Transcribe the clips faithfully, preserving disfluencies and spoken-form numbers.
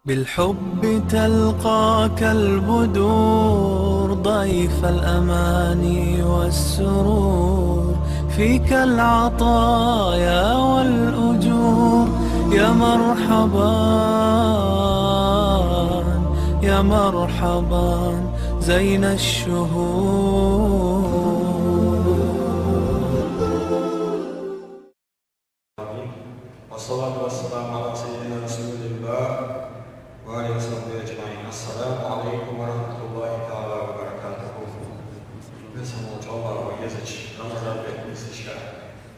بالحب تلقاك البدور ضيف الأمان والسرور، فيك العطايا والأجور. يا مرحبا، يا مرحبا زين الشهور. آمين. والصلاة والسلام على سيدنا رسول الله وعلى آله وصحبه أجمعين. السلام عليكم ورحمة الله تعالى وبركاته. Веза волча АллахӀа вай езача Рамазан бетта нийсача,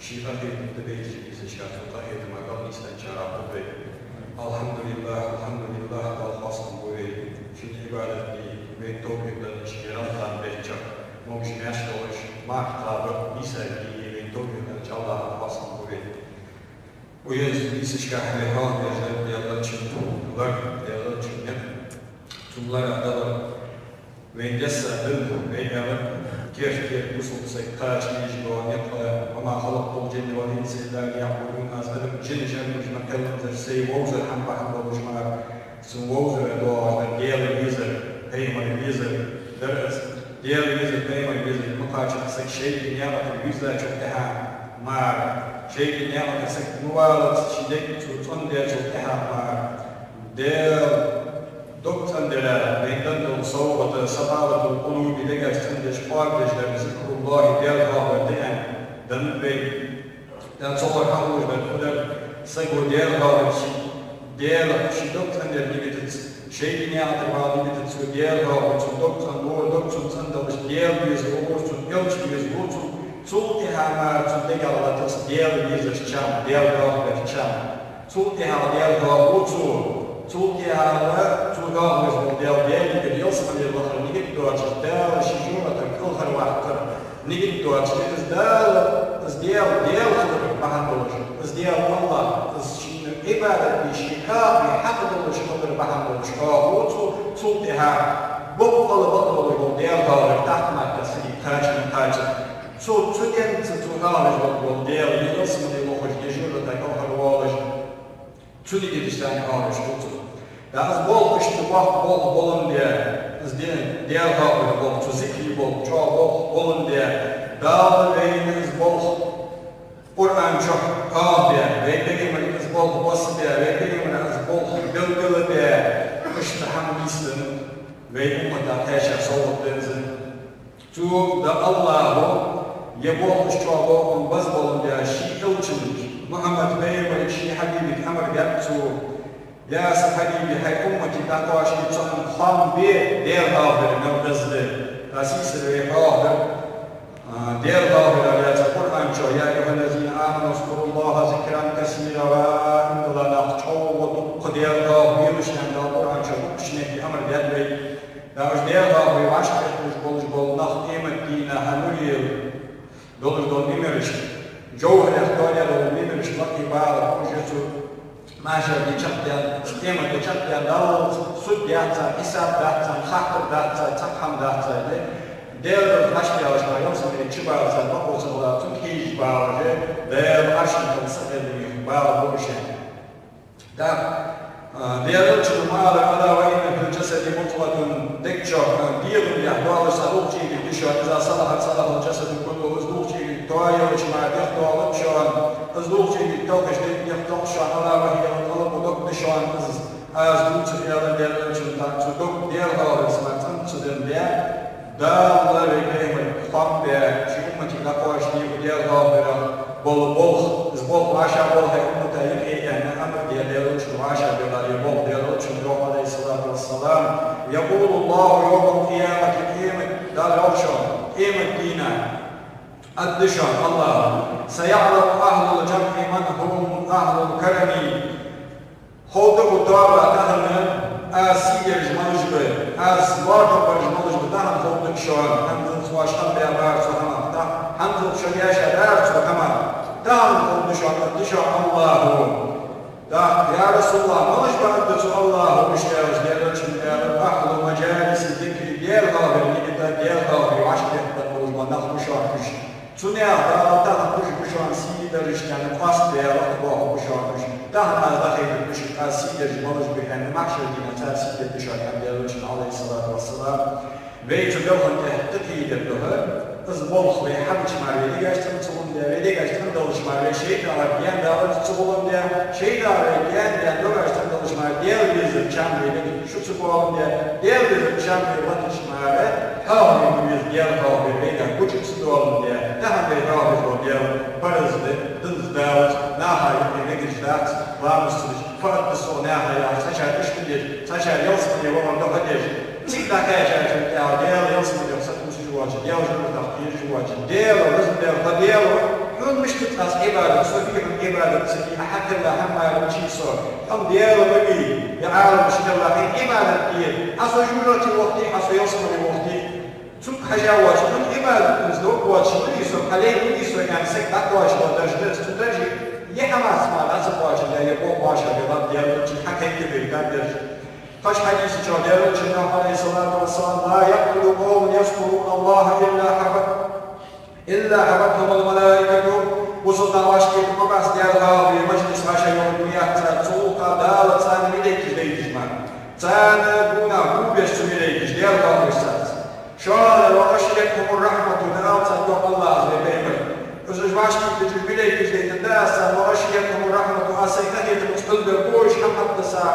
ший къахетама тӀабеттача нийсача, цу къахетама кӀал нийсденначарех хургда вай. الحمد لله، الحمد لله, Далла хоастам ба вай, шийна Ӏибадат де вайна товфикъ деннача Рамазан бетта чу. Могаш-маьрша долаш, марха кхаба, нийса де вайна товфикъ деннача АллахӀа хоастам ба вай. Укх езача нийсача хьале хьалха веза Даьла элчан лар, Даьла элчан никъ, цун ларах далар вайна десса да, вай аьлар, керда-керда бусалба саг кхача дезаш дола никъ, وما خلقت الجن والإنس إلا ليعبدون, аз адам, жин, жамаш ма кхелланзар, сай вовзар хӀама бахьан долаш мара. Цун вовзара доагӀаш дар Даьла везар, пайхамар везар дар из. Даьла везар, пайхамар везар ма кхаччалца саг шайтӀа наькъа тӀара вийрзачул тӀехьагӀа мара, шайтӀа наькъа тӀара саг ма валлалца ший дег цо цӀендаьчул тӀехьагӀа мара, Даьла дог цӀендар, вайна денна дола совгӀат, صفاء القلوب, дегаш цӀендеш, кӀоаргадеш дар, ذكر الله, Даьла хьоахавар да аьнна, денна вайна. Даьла цу гӀор хьахулаш дар фу дар, саго Даьла хьоахавар, ший Даьла, ший дог цӀендар нигатаца, шайтӀа наькъа тӀара вала нигатаца цо Даьла хьоахавар, цун дог цӀенлора, дог цун цӀендалаш, Даьла веза воаллар цунна, элча веза воаллар цунна, цул тӀехьагӀа мара цун дегах латт Даьла везаш чам, Даьла хьоахавар чам. Цул тӀехьагӀа Даьла хьоахаву цо, цул тӀехьагӀа цо хьоахавеш вола Даьла, Даьлагара ялсмале вахар нигат доацаш, Дала ший жожагӀатах кӀалхарваккхар нигат доацаш, из Дала, из Даьла, Даьла хилар бахьан долаш, из Даьла АллахӀ, из шийна Ӏибадат де, ший хьоахаве хьакъ долаш хилар бахьан долаш хьоахаву цо, цул тӀехьагӀа боккъала бакъдолаш вола Даьла хьоахавар тӀаккха мара сага кхача ма кхаччалца. Цу, цу денца цо хьоахавеш вола Даьла, ялсмале вахаш, жожагӀатах кӀалхарвоалаш, цу нигаташца хьоахавеш ва цо. ТӀаккха из болх, иштта боккха болх боландаь, из де-, Даьла хьоахавара болх, цу зикара болх, чӀоагӀа болх боландаь, Дала вайна из болх Къуръан чу хьоахабаь, вай пайхамарга из болх боссабаь, вай пайхамара из болх белгалбаь, иштта хӀама нийсденна, вай уммата кхаьча совгӀат да из. Цо да АллахӀо, ер болх, из чӀоагӀа болх беза боландаь, ший элчанга, Мухьаммад пайхамарга, ший хьабибага амар даьд цо: «Я са хьабиби, хьай умматага дӀакхоачаш цхьа хӀама хоам бе, Даьла хьоахавар мел беза да». Аз сийсара вай хьоахадир, а, Даьла хьоахавар лаьца Къуръан чу: «يا أيها الذين آمنوا اذكروا الله ذكرا كثيرا», ва иман дилла нах, чӀоагӀа дукха Даьла хьоахаве шоана, Дала Къуръан чу дукхача метте амар даьд вайга. ТӀаккха уж Даьла хьоахаве вӀашагӀбетталуш болаш бола нах къематдийнахьа нуре долаш дола мимараш, жовхӀарех тоадаь дола мимараш лакхе багӀаргба уж цу махьшара ди чакхдаьнна, къематди чакхдаьнна даллалца, суд яц царна, хьисаб дац царна, хаттар дац царна, цхьаккха хӀама дац царна. Даьлагара хьажа баьлча мара, ялсмале чу багӀа царна бокъо ца хиларах, цунга хьежаш багӀаш, Даьла Ӏарша тӀа сакъердаме багӀаргба уж. ТӀаккха, а, Даьла элчано ма аллара: «ألا وإن في الجسد مضغة», дег чу, а, дегӀа тӀа доаллаш цхьа дулхача эгӀазал да шоана, «إذا صلحت صلح الجسد كله», из дулхача эгӀазал тоаелча мара дегӀ тоалургда шоана, из дулхача эгӀазал телхаш, дегӀ, дегӀ телхаш шоана, «ألا وهي القلب», дог да шоана из. Аз дувцар, аьлар Даьла элчано, тӀаккха цу дог, Даьла хьоахаварца мара цӀена ца денна, Дала вай пайхамарга хоам бе, ший умматага дӀакхоачаш дийхар Даьла хьоахаварах бола болх, из болх вӀашагӀбелла хьай уммата юкъе аьнна, амар даьд Даьла элчано вӀашагӀбелла ер болх. Даьла элчано йоах, عليه الصلاة والسلام: «يقول الله يوم القيامة», къематди Дала йоах шоана, къематдийнахьа аргда шоана АллахӀо: «سيعلم أهل الجمع من هم أهل الكرم». Ховргда тоба тахан, аз сий дераш малаш ба, аз лоархӀаргбараш малаш ба, тахан ховргда шоана, хӀанзалца оаш хьалбаь бар цу хӀамах, та-, хӀанзалца шо деш дар цу хӀамах, тахан ховргда шоана, аргда шоана АллахӀо. ТӀаккха: «يا رسول الله, малаш ба?» — аргда цу АллахӀо, иштта аьлча, Даьла элчано аьлар: «أهل مجالس الذكر», Даьла хьоахавара нигата, Даьла хьоахаве вӀашагӀбетталуш бола нах ба шоана уж. Цу наьха Дала тахан уж ба шоана сий даржаш, къоастабаь лакхбоахаргба шоана уж. Тахан аз дӀахайдергда шуга Аз сий деш малаш ба аьнна, махьшара дийнахьа цар сий дергда шоана, аьннад Даьла Элчано, Ӏалайхи ссалату вассалам. Вай цу белхан тӀа тӀатехдергда, из болх вай хьабича мара вай дегаш цӀена ца хуландаь, вай дегаш цӀена далча мара вай шайтӀа гӀар гаьна даларца ца хуландаь, шайтӀа гӀар гаьна даь дегаш цӀена далча мара Даьла везар чам вай дег шу ца боаландаь, Даьла везар чам вай латача мара хьоахаве ма веза Даьла, хьоахаве вайна гуча ца доаландаь, тахан вай хьоахавеш вола Даьла параз да, динца далац, наха юкъе мегаш дац, ламаз ца деш, фу аргда сох наха яхаш, цхьачар иштта деш, цхьачар ялсмале вахар духьа деш. Цига дӀакхаьчачул тӀехьагӀа Даьла ялсмалех сатувсаш воацаш, Даьла жожагӀатех кхераш воацаш, Даьла, веза Даьла, хьо Даьла ва, хьона мишта дац Ӏибадат, со вий хьона Ӏибадат ца де, Ӏа хьакхелла хӀама мара мичай со, хьона Даьла ма вий, я Ӏаламаш хилла хьона Ӏибадат де, Ӏа со жожагӀате вохийте, Ӏа со ялсмале вохийте. Цунга хьажа воацаш, хьона Ӏибадат деш дог воацаш ма вий со, хьа лай ма вий со, аьнна, саг дӀакхоачаш вола дарж да из. Цу дарже е хӀамаца мара дӀа ца кхоачаргдаь, е бо кхоачаргдаь, лаб Даьла Элчано хьакхайкабаь дарж. Кхыча хьадиса чу Даьла Элчано йоах, Ӏалайхи ссалату вассалам: «لا يقعد قوم يذكرون الله إلا حفت-، إلا حفتهم الملائكة». Бусалба нах вӀашагӀкхета ма бац Даьла хьоахаве мажлис вӀашагӀйоалаш ма яц цар, цу гӀулакха Дала царна малейкаш дайташ мара. Царна гонахьа гу беш цу малейкаша, Даьла хьоахавеш царца. «شعراء وغشيتهم الرحمة», да ала царна йоах АллахӀа, вай пайхамара. Уж вӀашагӀкхетача уж малейкаш дайтаргда аз царна, «وغشيتهم الرحمة», аз сай къахетамца хьулбергба уж, хӀама хьатӀадаса,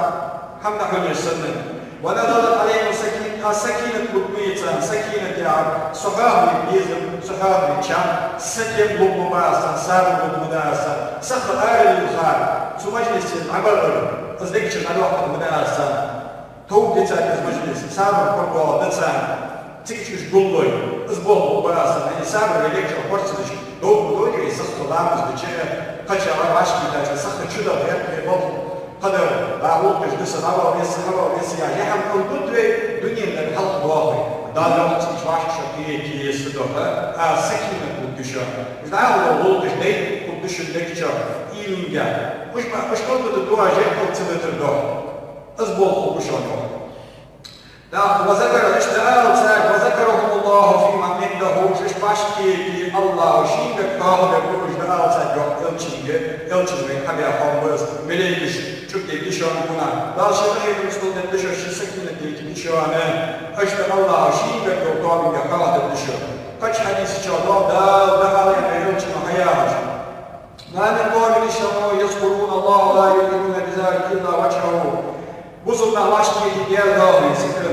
хӀама дӀахьулъеш санна. «ونزلت عليهم السكينة», аз сакинат лургба царна, сакинат яхар, со хьоахаве безам, со хьоахаве чам, сатем лургба аз царна, сабар лургда аз царна, сиха аралелхар, цу мажлисе дӀабахар, из дег чу дӀадоаккхаргда аз царна. Товргда царна из мажлис, сабар кхоачаргда царна. Цига уж гуллой, из болх ба аз царна, хӀана аьлча сабар вай дег чу кхоачаш, довргдолаш вай сиха ламаз дича, кхычахьа вӀашагӀкхетача сиха чудаха гӀерт вай болх. Кхыдар, дӀагӀулакхаш да са, дӀавала веза, хьавала веза яхаш, е хӀама кӀалдут вай, дунен дагара хьалхадоах вай. Дала йоах: «Цига вӀашка шо кхетаде еза духьа, аз сакинат лургда шоана». Уж дӀагӀолла гӀулакхаш дайта хургда шун дег чу, уйла йинга. Уж ба-, уж кӀалдута дуаш жертвовать ца дитар духьа. Из болх хургба шоана. ТӀаккха «وذكر», иштта ала царга, «وذكرهم الله فيمن عنده», уж иштта вӀашагӀкхетача АллахӀа шийна хьоахабергба уж, да ала царга йоах Элчанга, Элчано вайна хьабаь хоам ба из, малейкаш чӀуг дергда шоана гонахьа. Дала ший къахетамца хьулдергда шо, ший сакинат дайтаргда шоана. Иштта АллахӀа шийна йола тоабанга хьоахадергда шо. Кхыча хьадиса чу йоах Дала, да ала Элчано хьаяхаш: «ما من قوم اجتمعوا يذكرون الله لا يريدون بذلك إلا وجهه». Бусалба нах вӀашагӀкхетача Даьла хьоахаве, зикр,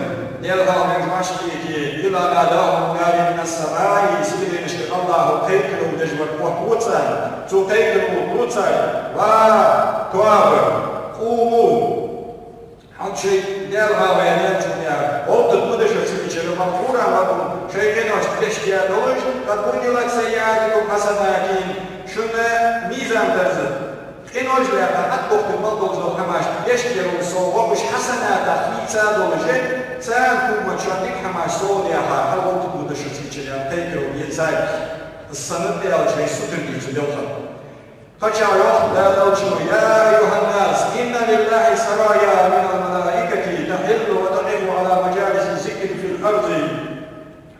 Даьла хьоахаве вӀашагӀкхетача, «إلا ناداهم مناد من السماء», сибренашкара АллахӀа кхайкаро деш вар отт царна, цо кхайкаро деш царна: «ва тоаба, къуму, хьона шоай Даьла хьоахаве аьнна чу яр, гӀовттаргда шо цига чура, مغفورا لكم, шоай къиношта гешт даь долаш, قد بدلت سيئاتكم حسنات, шун мизан-даржа, къинош лаьрхӀа, атта бохтар мел долаш дола хӀамаш гешт дар совгӀа, уж хьасанатах хийца долаш, царна хӀумма шоана дика хӀамаш совгӀа даьха, хьалгӀовттаргда шо цига чура», аьнна, кхайкаро деш царга. Из санна тӀа аьлча, вай сутара дий цу делхана. Кхычахьа йоах Даьла Элчано: «يا أيها الناس إن لله سرايا من الملائكة تحل وتقف على مجالس الذكر في الأرض».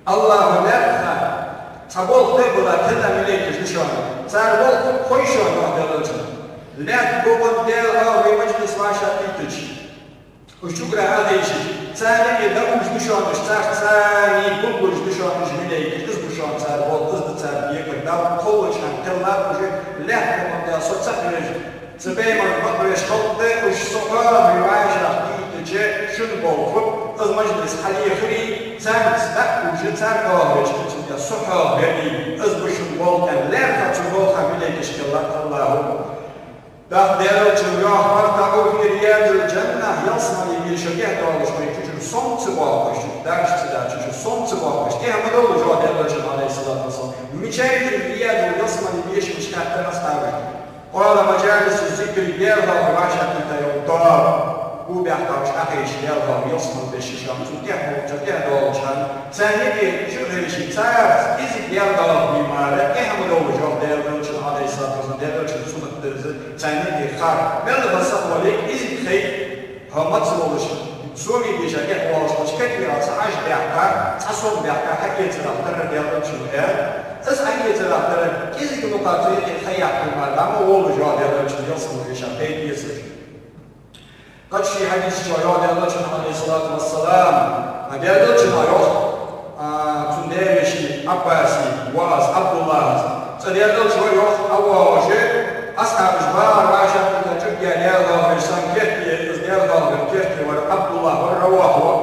АллахӀа лаьрхӀа цхьа болх тӀабилла, тӀабилла малейкаш да шоана. Цар болх хой шоана, йоах Даьла Элчано. Лаьтта бокъонца Даьла хьоахаве мажлис вӀашагӀкхийтача, уж чугара Ӏохайшача, царна юкъе дӀаухаш да шоана уж, царца цхьана гуллуш да шоана уж малейкаш, из ба шоана цар болх, из да цар декхар. Дала кхоллача хана кхеллад уж, лаьтта бокъонца Даьла со ца хьежа, са пайхамар бакъвеш халкъ да, уж со хьоахаве вӀашагӀкхийтача, шун болх ба из мажлис хьалехари, царца дӀаухаш, цар хьоахавеш хилча, со хьоахаваьрий, из ба шун болх, аьнна, лаьрхӀа цу болха малейкаш кхеллад АллахӀа. ТӀаккха Даьла Элчано йоах: «فارتعوا في رياض الجنة», ялсмале бе шо тӀехьадоалаш, вай цу чура сом ца боаккхаш, дарж ца даь, цу чура сом ца боаккхаш, тӀехьа ма довла, йоах Даьла Элчано, Ӏалайхи ссалату вассалам. Мичай уж ялсмале беш, мича хаттар астагӀаш? «قال: مجالس الذكر», Даьла хьоахаве вӀашагӀкхийтта йола тоаба. Гу баьккха уж Ӏохайша, Даьла хьоахаве ялсмале беш шоана, цунна тӀехьа ма волча, тӀехьа доалача хана, царна юкъе шиъ хьежача, царца кӀезига Даьла хьоахаве мара тӀехьа ма довла, йоах Даьла Элчано, Ӏалайхи ссалату вассалам. Даьла Элчано суннат да из, царна юкъе хар. Мел а саг вале, кӀезига хьай, хьо маца волаш, соме деша тӀехьа волаш волча катвера цхьа Ӏаж баьккха, цхьа сом баьккха, хьаэцарах тара, Даьла Элчано аьннад. Из хьаэцарах тара, кӀезига мукъагӀа цу юкъе ха яьккхе мара дӀа ма волаш, йоах Даьла Элчано, ялсмале беш, хьай эцаш. Кхыча ший хьадиса чу йоах Даьла Элчано, Ӏалайхи ссалату вассалам, а, Даьла Элчано йоах, а, цун даь-веший Ӏаббаса воӀас, Ӏабдуллахьас. Цкъа Даьла Элчано йоах, Ӏа воагӀаш, асхьабаш багӀар вӀашагӀкхийтта, чӀоагӀа Даьла хьалхавеш, са керте, из Даьла хьалхавеш керте вар Ӏабдуллахь вар, Равахьа воӀ.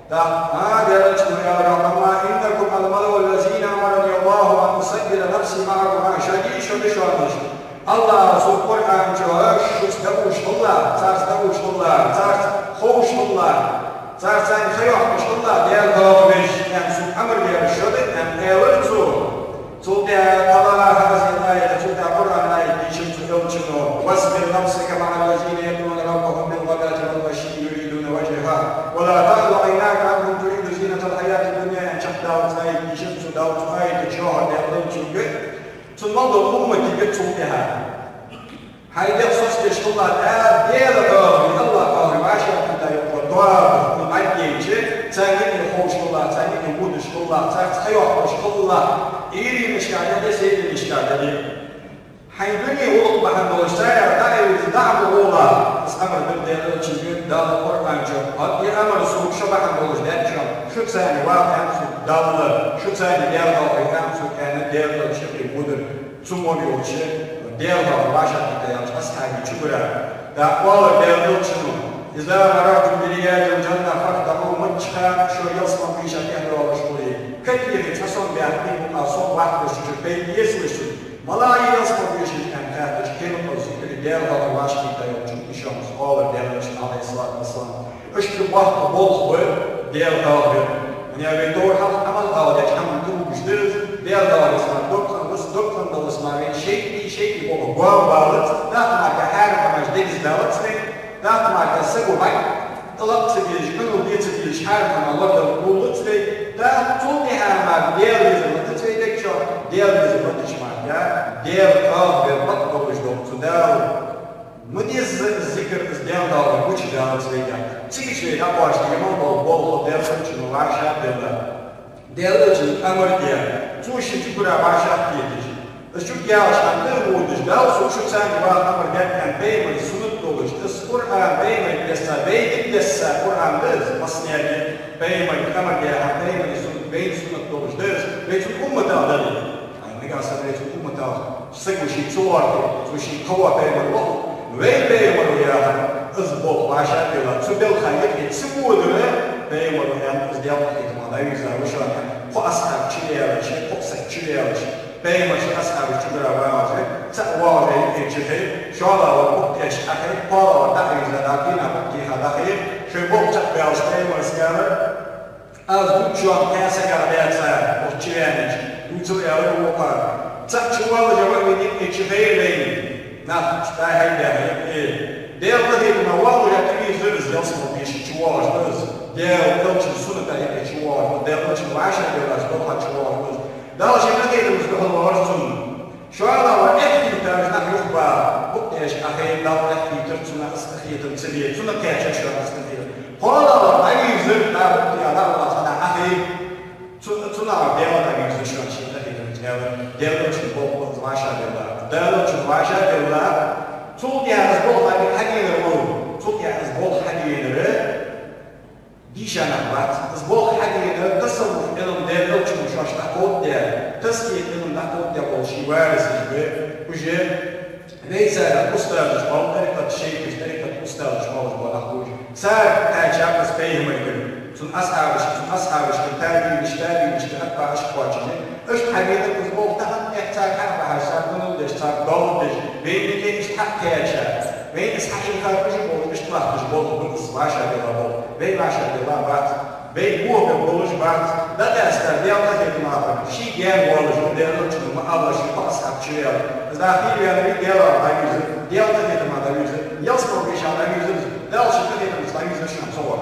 ТӀаккха, а, Даьла Элчано аьлар: «أما إنكم الملأ الذين أمرني الله أن أسجل نفسي معكم». А, шо дий, шо дий, шоана уж. АллахӀа сога Къуръан чу шуца дӀаувш хилалахь, царца дӀаувш хилалахь, царца ховш хилалахь, царца цхьана ха йоаккхаш хилалахь, Даьла хьалхавеш, аьнна, сога амар даьр шо да, аьнна, аьлар цо. Цул тӀехьагӀа тала хаза аят, цул тӀехьагӀа Къуръана аят дийшар цу Элчано: «واصبر نفسك مع الذين يدعون ربهم بالغداة والعشي يريدون وجهه ولا تعد عيناك عنهم تريد زينة الحياة الدنيا», аьнна, чакхдаллалца аят дийшар цо, Дала цу аята чу йоахар Даьла Элчанга, цунна мел долча умматага цул тӀехьагӀа. Хьай дегӀ соцадеш хилалахь, Даьла хьалхаве, АллахӀа хьалхаве вӀашагӀкхийтта йола тоаба, хьона Ӏадийча, царна юкъе ховш хилалахь, царна юкъе водаш хилалахь, царца ха йоаккхаш хилалахь, Ӏуйранашка дале, седанашка дале. Хьай дуне гӀулакх бахьан долаш царех дӀа а вийрза, дӀа а ма гӀолахь, из амар даьд Даьла Элчанга Дала Къуръан чу. ХӀаьта из амар сога шо бахьан долаш даьча хана, шо царна ваха аьннад сога Дала, шо царна Даьла хьалхаве аьннад сога, аьнна, Даьла Элча юкъе водар. Цу мо йолча Даьла хьалхаве вӀашагӀкхийтта йолча асхьабий чугара. ТӀаккха аьлар Даьла Элчано: «إذا مررتم برياض الجنة فارتعوا», миччахьа шо ялсмала бийша тӀа доагӀаш хуле, катехи цхьа сом баьхкаб букъа, сом баьхкаб, шо пайда эцалаш цунна. МалагӀа я ялсмала бийша аьнна хаьттача, хӀинца зикар, Даьла хьалхаве вӀашагӀкхийтта йолча шоана, аьлар Даьла Элчано, Ӏалайхи ссалату вассалам. Иштта боккха болх ба Даьла хьалхавар. Вай товр хьалха Ӏамал ала деча хӀаман тӀа угаш да из, Даьла хьалхаве, дог цӀена, дог цӀена даллалца мара вайна шайтӀий, шайтӀий бола гом балац, тӀаккха мара хьарам хӀамаш дегаза далац вайна, тӀаккха мара саго бӀарг тӀалакха ца дезаш, къинош де ца дезаш, хьарам хӀаман лорадала гӀулакх ца дой, тӀаккха цул тӀехьагӀа мара Даьла везар латац вай дег чу, Даьла везар латача мара Даьла хьалхавар бакъ долаш долча цу Дала ма дезза из зикар, из Даьла хьалхавар гучадалац вайга. Цига чу вай дӀакхоачаш де мел дола болх Даьла Элчано вӀашагӀделла, Даьла Элчано амар даь, цо ший чугара вӀашагӀкхеташ, из чугӀа ялаш хьа тӀа а водаш, Дала сога шо царна ваха амар даьд аьнна, пайхамара суннат долаш, из Къуръан пайхамарагара десса, вайгара десса Къуръан да из, массанега пайхамара амар даь хӀама, пайхамара суннат вайна суннат долаш да из, вай цун умматах дале. Ай, нагахьа санна вай цун умматах саг ва ший ца лоархӀе, цо ший кхо воӀ пайхамар ваха, вай пайхамара яхар, из болх вӀашагӀделла, цу балха юкъе ца водар, пайхамара аьннад, из Даьла къахетамах дӀавийрза ва шоана, кхо асхьаб чуваьлча, кхо саг чуваьлча, пайхамар ший асхьабаш чугара вагӀаш, цаӀ воагӀаш юкъе чухайра, шоллагӀвар букъ тӀа тӀехьашка Ӏохайра, кхоалагӀвар дӀа а вийрза, дӀа дийнахьа букъ тӀехьа дӀахайра, шоай болх чакхбаьлча пайхамарас аьлар: «Аз дувцачох кхаь сагах дац цар, укх чу ваьннача, дувцал», аьлар вокхар. ЦаӀ чу воаллаш вар вайна юкъе чухайра вайна. Нах чу дӀа-хьа баьхкаб, э, Даьла къахетамах воаллаш тӀавийрзар из, ялсмала бийша чу воагӀаш вар из. Даьла Элчан суннатах юкъе чу воагӀаш вар, Даьла Элчано вӀашагӀделлача балха чу воагӀаш вар из. Дала ший къахетамца духьалвоагӀар цунна. ШоллагӀвар эхь хийтар, нах юхабаха, букъ тӀа тӀехьашка Ӏохайра, Дала эхь хийтар цунна, из къахетам ца бе, цунна кхаьчар шоана из къахетам. КхоалагӀвар дӀавийрзар, дӀа букъ тӀа дӀа а ваха, цхьа дӀа Ӏохайра. Цу-, цунагӀа Даьла дӀавийрзар шоана ший къахетамца, аьлар. Даьла Элчан болх ба из вӀашагӀделлар. Даьла Элчано вӀашагӀделлар. Цул тӀехьагӀа из болх хьаденар вар. Цул тӀехьагӀа из болх хьаденар дийша нах бац. Из болх хьаденар тасаввуф Ӏилма Даьла Элчано шоашта дӀакховдадаь, тазкият Ӏилма дӀакховдадаь бола ший варисаш ба. Уж вай царех устазаш оал, тӀарикъата шайхаш, тӀарикъата устазаш оалаш бола нах ба уж. Цар кхаьчаб из пайхамарагара. Цун асхьабашка, цун асхьабашка, табиӀинашка, табиӀинашка, атбаӀашка кхоачаш. Иштта хьаденар из болх тахан, эхь цар хьа а бахьаш, цар гӀулакх деш, цар доал деш, вайна юкъе иштта хьа а кхаьча, вайна из хьахьийха уж а болаш, иштта латташ болх ба из вӀашагӀделла болх. Вай вӀашагӀделла бац. Вай бохабе болаш бац. Дагестан Даьла къахетамах ший гаьна воаллаш ва, Даьла Элчано ма аллара, ший кхо асхьаб чуваьлча. Из дӀахо ваьннавий, Даьлах дӀавийрзар, Даьла къахетамах дӀавийрзар, ялсмала бийшах дӀавийрзар из, Дала ший къахетамца дӀавийрзар шоана цу гӀор.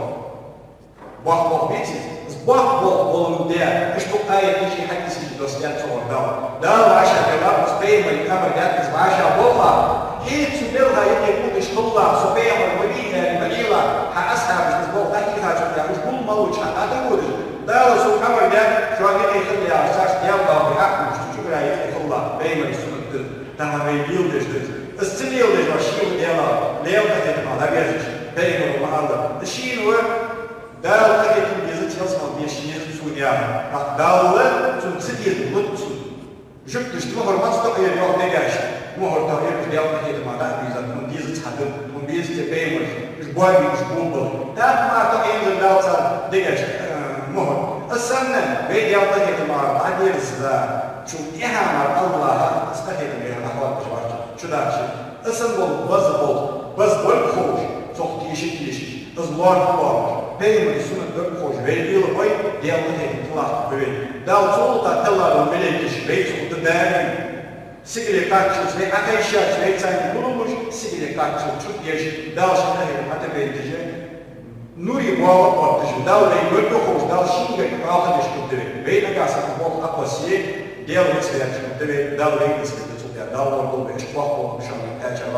Боккха болх беций из? Из боккха болх болга даь, иштта аяташи хьадисаши доссадаьд цу гӀор Дала. Дала вӀашагӀделлар, из пайхамарага амар даьд, из вӀашагӀболхалахь, хӀета цу балха юкъе водаш хилалахь, со пайхамар ма вий аьле ма Ӏелахь, хьа асхьабашта из болх дӀахьийхачул тӀехьагӀа уж гул мел луча хьа дӀатӀаводаш. Дала сога амар даьд, шоана юкъе хила яхаш, царца Даьла духьа Ӏохувш, цу чугара юкъе хилалахь, пайхамара суннат да из, тахан вай леладеш да из. Из ца леладеш вар ше ва Даьлах, Даьла къахетамах дӀаваьзача. Пайхамара ма аьлар: из шийна ва, Дала къахетам безац, ялсмала беша безац сона, яхар. ТӀаккха Далла цунна ца деза луц цунна. Жугташта мухӀар маца тоъаяр йоах дегашта? МухӀар тоъаяр уж Даьла къахетама дӀа а беза, тхона дезац хьа ди, тхона безац цу пайхамараш, уж боабе, уж бомбал. ТӀаккха ма тоъаензар Дала цар дегашта, э, мухӀар. Из санна, вай Даьла къахетамах дӀадерза, цул тӀехьа мара АллахӀа из къахетам яхар дӀахьоадаш вац, чудахча. Из санна бола база болх, база болх ховш, цох теша а тешаш, из лоархӀ а лоархӀаш, пайхамара суннат дар а ховш, вай лела хой, Даьла къахетам тӀалаттаргба вайна. Дала цу гӀулакха тӀа тилла дола малейкаш вайца хургда даим. Сигале кхаччалца вай Ӏокхайшача, вай царна гуллуш, сигале кхаччалца чу а деш, Дала ший къахетам хьатӀабайта деза. Нуре боагӀа а боатташ, Дала вайна гарга ховш, Дала шийна гарга хьоахадеш хургда вай. Вай нагахьа санна болх Ӏокхоссе, Даьла вицваьча хургда вай, Дала вайна низ хургда цул тӀехьа. Дала лорадолда вай, иштта боккха болх ба шоана кхаьчар.